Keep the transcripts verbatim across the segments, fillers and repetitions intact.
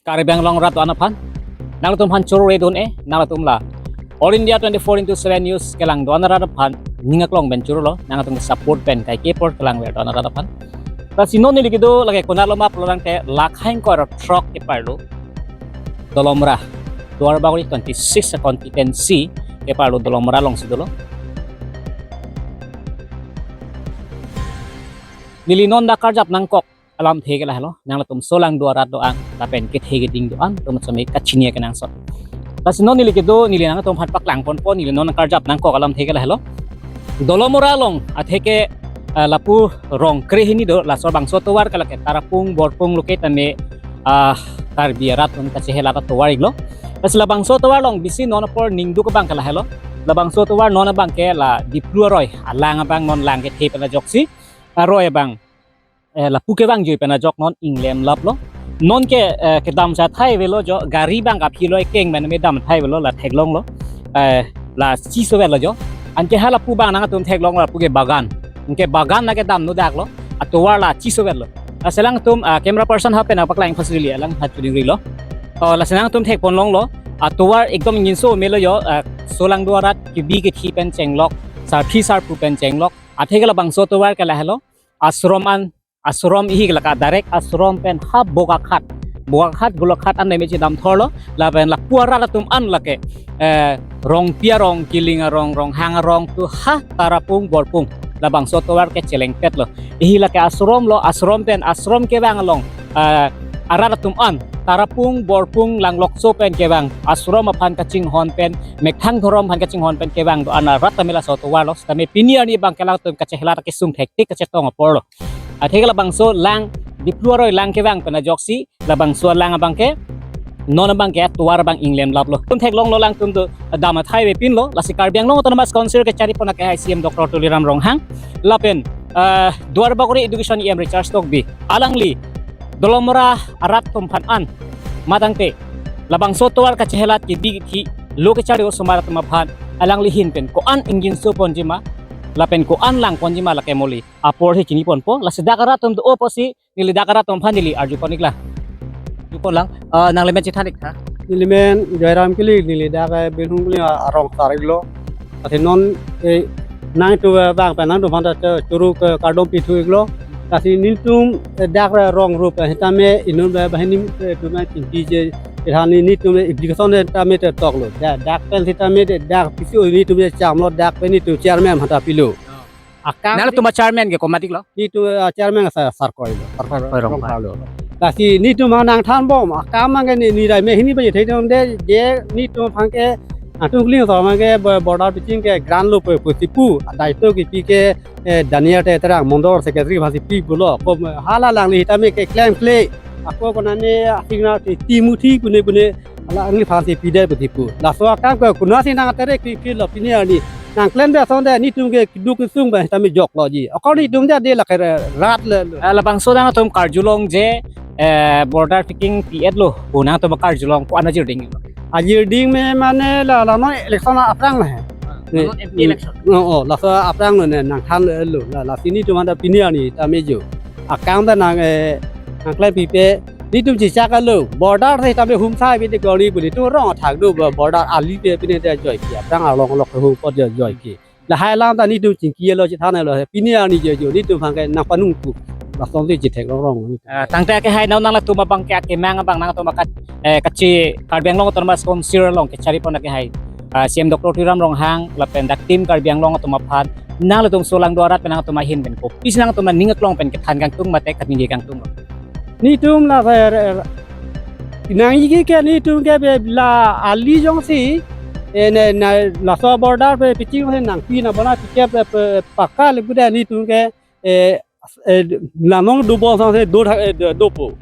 Karbi Anglong arat do-an aphan nangtum aphan choro-e dun-e, nangtum la All India twenty-four into seven News kelang do-an arat aphan ning aklong pen choro lo, nangtum support pen kaike apor kelang ver do-an arat aphan. Lasi non neli kedo lake konat lo ma pulo tangte, la khaing kor throk keparlo Dolamara, Duarbagori twenty-six constituency keparlo Dolamara alongsi dolo. Neli non dak karjap nangkok alamthe ke lahelo, nanglitum solangdo arat do-an lapen kethe keding do-an atum sami kachini kenangsot. Lasi non neli kedo, neli nangtum aphan paklang ponpo, neli non karjap nangkok alamthe ke lahelo. Dolamara along atheke, eh, lapu rong krehini do, laso bangso atovar ke lake Tarapung Borpung lo ke tame, ah, Karbi arat atum kachehelat atovar iklo. Lasi labangso atovar along bisi non apor ningduk abang ke lahelo. Labangso atovar non abang ke la Diplu aroi alang abang, non lang kethe pen ajoksi aroi abang, eh, lapu kevang jui pen ajok non inglemlaplo. Non ke, eh, kedam sa thai avelo jo, gari abang kaphi lo, ekeng pen me dam thai avelo, la theklonglo. Eh, la chiso avelo jo. Anke ha lapu abang nangtum theklonglo, lapu ke bagan. Anke bagan lake damno daklo. Atovar la chiso avelo. Lasi alangtum, ah, camera person ha pen paklang phasrili, alang ha chuding rilo. Oh, lasi nangtum thek ponlonglo. Atovar ekdom ingjinso melo jo, ah, solangdo arat kebi kethe pen chenglok, sarpi sarpo pen chenglok. Atheke labangso atovar ke lahelo. Ashram an, ashram ihi laka direct ashram pen ha Bokakhat, Bokakhat Golaghat an deme chedam thorlo, lapen lapu arat atum an lake, eh, Rongpi arong, Kiling arong, Ronghang arong to ha Tarapung Borpung labangso atovar ke chelengpetlo. Ihi lake ashram lo, ashram pen ashram kevang along, eh, arat atum an Tarapung Borpung langlokso pen kevang, ashram aphan kachinghon pen, methang dhorom aphan kachinghon pen kevang do-an arat tame laso atovar lo, sitame pini arni abang ke alangtum kachehelat kesung thektik kachetong aporlo. Atheke labangso lang, Diplu aroi lang kevang pen ajoksi, labangso lang abang ke, non abang ke atovar abang inglemlaplo. Nangtum theklonglo, alangtum do dam athai avepinlo, lasi Karbi Anglong Autonomous Council kechari pon akehai C E M Doctor Tuliram Ronghang, lapen, eh, Duarbagori Education E M Richard Tokbi, alangli Dolamara arat atum aphan an, ma tangte labangso atovar kachehelat kebi kethe lo kechari osomar atum aphan alangli ahin pen ko-an ingjinso ponji ma, lapen ko-an lang ponji ma lake moli apor si chini ponpo. Lasi dak arat atum do-o pusi neli dak arat atum aphan neli arju pon iklang. Arju ponlang, ah, nanglimen chethan ik tha. Nelimen Joyram Kilik, neli dak, eh, Birhung Kilik arong sar iklo. Athe non, eh, nangtum, eh, bang pen nangtum aphan ta, eh, choro, eh, kardom pithu iklo. Lasi netum, eh, dak, eh, rong rup, eh, sitame inut, eh, banghini, eh, atum, eh, chingki je, eh, hani netum, eh, application, eh, sitame te toklo. Da-, dak pen sitame te dak pisi netum, eh, chamlo, dak pen netum chairman aphan ta pilo. Akam nangtum a-chairman ke komat iklo? Netum, eh, chairman sa Sarkoi lo. Sarkoi Rongphar. Rongphar lo. Lasi netum nangthanbom, akam abang ke ne, ne rai me hini baje thekdunde je netum aphan ke, atum kling so abang ke bo-, border pitching ke grant lo pu, pusi pu, daito kepi ke, eh, Daniel Teterang, Mondol Secretary aphansi pi pulo. Ko hala alangli sitame keklemkle. Ako konane asing na ti, timuthi pune pune, alangliphansi pidetpo pusi pu. Laso akam ke konatsi nangtere keklemlo pini arni. Nangklemdet asonte netum ke keduk kesung abang sitame joklo ji. Ako netum de de lake rat le lo. Eh, labangso nangtum karjulong je, eh, border picking pi-etlo, pu nangtum karjulong ko-an ajirding? Ajirding me mane la, la non election aphrang lo he. Ah, ne, non M P election. Oh, oh, laso aphrang lo ne nangthanlo la, lasi netum aphan ta pini arni tame jo. Akam ta nang, eh, nangklempipe, netum chichak alo, border sitame humsai bidi kori buli tu rong athak do bo-, border ali pe pine te joike, aphrang along along hum apot jo joike. Lahai alam ta netum chingkilo, chethanglo, pini arni jo jo netum aphan ke nangpanung pu. Lason te chethek rong rong. Ah, tangte akehai nang, nanglitum abang ke akemang abang nangtum akat, eh, kachi Karbi Anglong Autonomous Council along kechari pon akehai, ah, C E M Doctor Tuliram Ronghang lapen dak team Karbi Anglong atum aphan, nanglitum solangdo arat pen nangtum ahin pen kopisi nangtum aning aklong pen kethan kangtung mate kaningje kangtung? Netum la, eh, nangji ke netum ke be la ali jongsi, eh, ne, na, laso border pe pitching se nangpi na bona tikep pe, pe, pakka le bude netum ke, eh, eh, la non dobom sangse do thak, eh, do, dopo.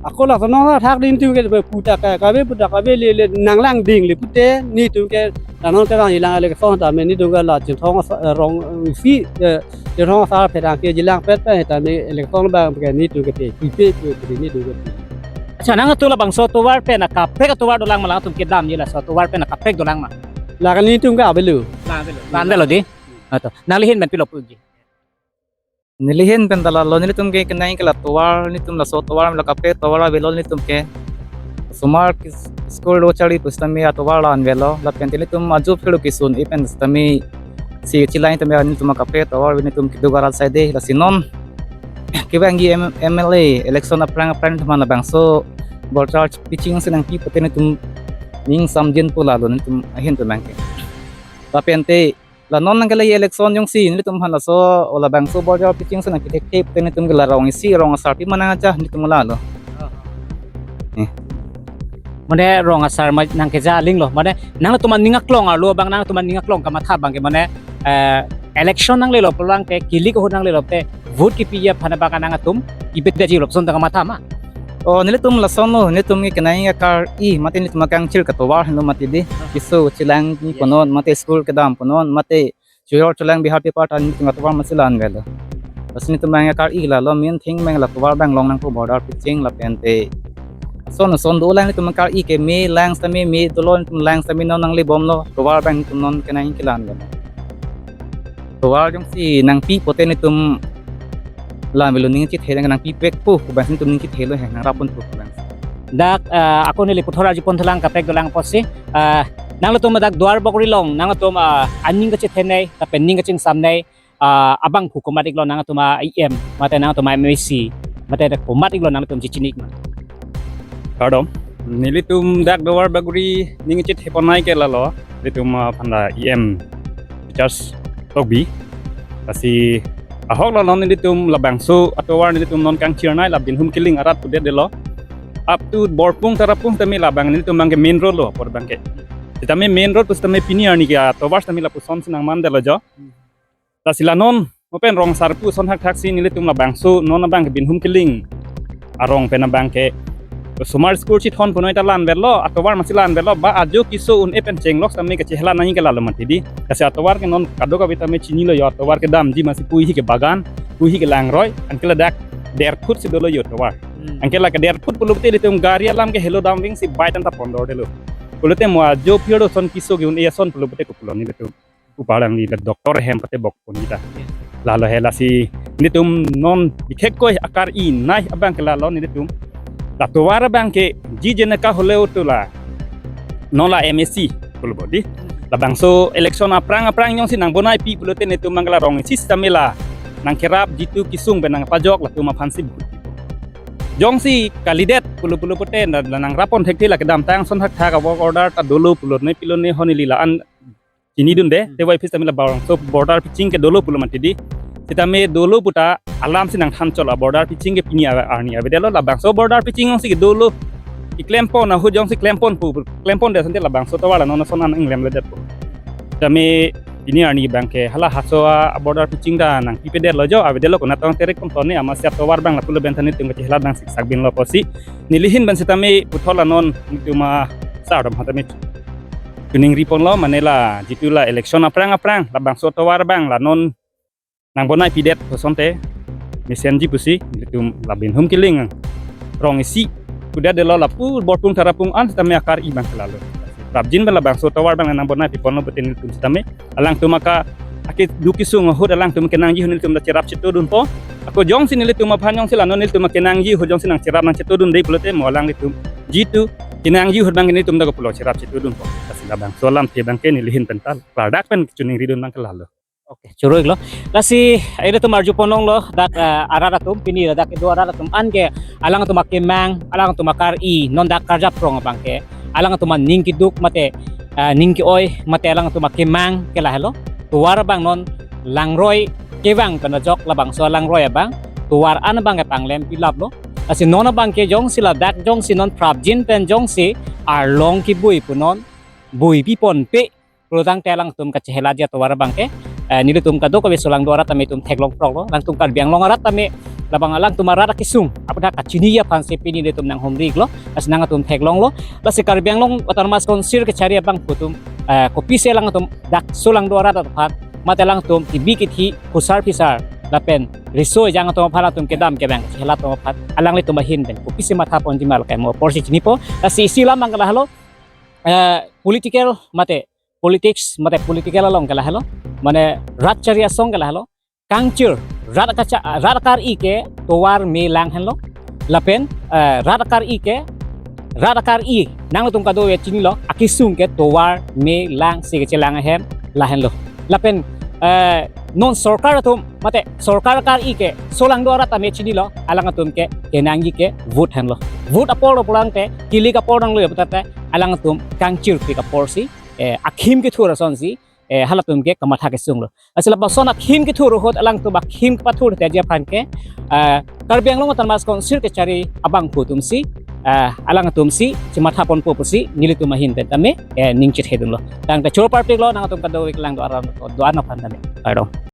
Ako laso non thak din netum ke pe puta ka, kabe puta kabe le, le nanglang ding le pute netum ke la non kevang ilang election tame netum ke la Chinthong asa, eh, rong, eh, isi, eh, Chinthong asar pherang ke jilangpet pen sitame election abang ke netum ke pe, pipe pe, pe netum ke pe. Accha, nangtum labangso atovar pen akaprek atovar dolang ma, nangtum kedamji laso atovar pen akaprek dolang ma? La ke netum ke avelo. La avelo. La avelo di. Ato. Nangli ahin pen pilo puji? Neli ahin pen ta la lo, nelitum ke kenang ke la tovar, netum laso tovar, la kaprek tovar avelo netum ke. Osomar kis-, school ro charli pusitame atovar la-an avelo, lapen te nelitum ajo phirlo keso-un-e pen sitame si chelang tame nelitum akaprek atovar nelitum keduk arat saide, lasi non kevangji M-, M L A election aphrang aphrang nelitum labangso border pitching si nangpi pute nelitum ning samjin pu lalo nelitum ahin pen abangke. Lapen te la non nangkele election jongsi nelitum aphan laso o labangso border pitching si nangkethek thek pute nelitum ke la rong isi rong asar pi manang aja nelitum lalo. Mane rong asar ma nangkeja aling lo. Mane nangtum aning aklong arlo abang, nangtum aning aklong kamatha abangke mane, eh, election nanglelo pulang ke, kilik ahut nanglelo te, vote kipiji aphan abang nangtum ipet daji lo puson ta kamatha ma? O nelitum lasonlo, nelitum ke kenai akar-i mate nelitum akangchir katovar henlo mati di. Keso chelang ni ponon mate school kedam ponon mate chojor chelang bihar paper ta nelitum atovar masi la-an avelo. Lasi nelitum abang akar-i lalo, main thing abang la tovar abang long nangpo, border pitching lapen te ason ason dolang nelitum akar-i ke me lang sitame me dolo nelitum lang sitame non nanglebomlo, tovar abang nelitum non kenai ke la-an avelo. Tovar jongsi nangpi pute nelitum la melo ning chethe nangpi pek pu, pu abang nelitum ning chethelo he, nangrap ponpo pu abang. Dak, eh, ako neli puthot arjupon thulang kaprek dolang apotsi, eh, nangtum dak Duarbagori along, nangtum, eh, aning kachethenei, lapen ning kachingsamnei, eh, abang pu komat iklo nangtum a-E M, mate nangtum a-M A C, mate dak komat iklo nangtum chichinik ma? Kardom, nelitum dak Duarbagori ning chethe ponai ke lalo, nelitum, ah, aphan la E M Richard Tokbi. Lasi ahok lalo nelitum labangso atovar nelitum non kangchirnei la Binhum Kiling arat pudetlo. Up to Borpung Tarapung tame labang nelitum abangke main road lo apor abangke. Sitame main road pusitame pini arni ke atovar sitame lapuson si nangmandetlo jo. Lasi la non mo pen rong asar pu ason thakthak si nelitum labangso non abangke Binhum Kiling arong pen abangke osomar school chethon ponoi ta la-an avelo, atovar masi la-an avelo, ba ajo keso un-e pen chenglok sitame kachehela nangji ke lalo mati di. Lasi atovar ke non kadokave tame chinilo jo, atovar kedamji masi puhi ke bagan, puhi ke langroi, anke ladak der foot si dolo jo atovar. Anke lake der foot pulote nelitum gari alam ke helo damving si bike an ta pondordetlo. Pulote mo ajo phirlo ason keso ke un-e ason pulote kopilo nelitum. Upar ang ni doctor hem pate bok pon kita. Lalo he lasi nelitum non bikhekkoi akar-i nei abangke lalo nelitum. La tovar abangke ji jene ka hole utu la non la M A C pulo bodi. Labangso election aphrang aphrang jongsi nangbonai pi pulote nelitum abangke la rong isi sitame la nangkerap jitu kesung pen nangpajok latum aphan si vote. Jongsi kalidet pulo pulo pute na, na nangrap pon thekthe la kedamtang ason thakthak a work order ta dolo pulo ne pilo ne honi lila an chinidunde, te wai phis tame labangso border pitching ke dolo pulo mati di. Sitame dolo puta alam si nangthan chot a border pitching ke pini a-, arni avedetlo, labangso border pitching jongsi ke dolo iklem pon ahut jongsi klem pon pu, klem ponde asonte labangso tovar la non ason an inglemledetpo. Sitame pini arni abangke hala haso a border pitching ta nangpipedetlo jo, avedetlo konat tong terik pon tone amatsi atovar abang lapulo pen ta nelitum kachehela nangsiksak binlo apotsi. Neli ahin pen sitame puthot la non nelitum asar atum aphan tame choningri ponlo, mane la jitu la election aphrang aphrang labangso tovar abang la non nangbonai pidet asonte mesenji pusi nelitum la Binhum Kiling rong isi pudetlo, lapu Borpung Tarapung an sitame akar-i abangke lalo. Prapjin pen labangso tovar abang nangbonai piponlo pute nelitum sitame alangtum aka akeduk kesung ahut alangtum kenangji ahut nelitum ta cherap chetodunpo. Ako jongsi nelitum aphan jongsi la non nelitum kenangji ahut jongsi nangcherap nangchetodunde pulote mo alanglitum jitu kenangji ahut abangke nelitum ta kopilo cherap chetodunpo. Lasi labangso alamthe abangke neli ahin pen ta klardak pen choningridun abangke lalo. Oke, choro-iklo. Lasi ilitum arjupon longlo dak, eh, arat atum, pini dak kedo arat atum anke alangtum akemang, alangtum akar-i non dak karjap rong abangke alangtum aning keduk mate, eh, ning ke-oi mate alangtum akemang ke lahelo. Tovar abang non langroi kevang pen ajok labangso langroi abang tovar an abangke panglem pilaplo. Lasi non abangke jongsi ladak jongsi non prapjin pen jongsi arlong kebui pu non bui piponpe pulotangte alangtum kachehelaji atovar abangke, eh, nelitum kadokave solangdo arat tame itum theklong proklo, alangtum Karbi Anglong arat tame labang alangtum arat akesung aphuthak kachiniji aphansi pini nelitum nanghumri-iklo, lasi nangtum theklonglo, lasi Karbi Anglong Autonomous Council kachari abang pu atum, eh, kopisi alangtum dak solangdo arat aphan mate alangtum kebi kethe khosar phisar lapen riso ejang atum aphan atum kedam kevang kachehela atum aphan alanglitum ahin pen kopisi matha ponji ma lake mo apotsi chinipo, lasi isi alam abangke lahelo, eh, political mate politics mate political along ke lahelo, mane rat chari asong ke lahelo, kangchir rat kacha rat akar-i ke tovar me lang henlo, lapen, eh, rat akar-i ke rat akar-i, nanglitum kadokave chinilo, akesung ke tovar, me, lang, si kechelang ahem, lahenlo. Lapen, eh, non sorkar atum, mate sorkar akar-i ke, solangdo arat tame chinilo, alangtum ke, kenangji ke, vote henlo. Vote apor lo pulote, kilik apor nanglo pulote, alangtum kangchirpik apor si, eh, akhim kethur ason si, eh, halatum ke kamatha kesunglo. Lasi lapuson akhim kethur ahut alangtum akhim kepathur theji aphan ke, eh, Karbi Anglong Autonomous Council kechari abangphu atum si, eh, alangtum si, chematha ponpo pusi, nelitum ahin pen tame, eh, ning chethedunlo. Tangte choro parpiklo, nangtum kadokave kelang do-an, do-an aphan tame. Kardom.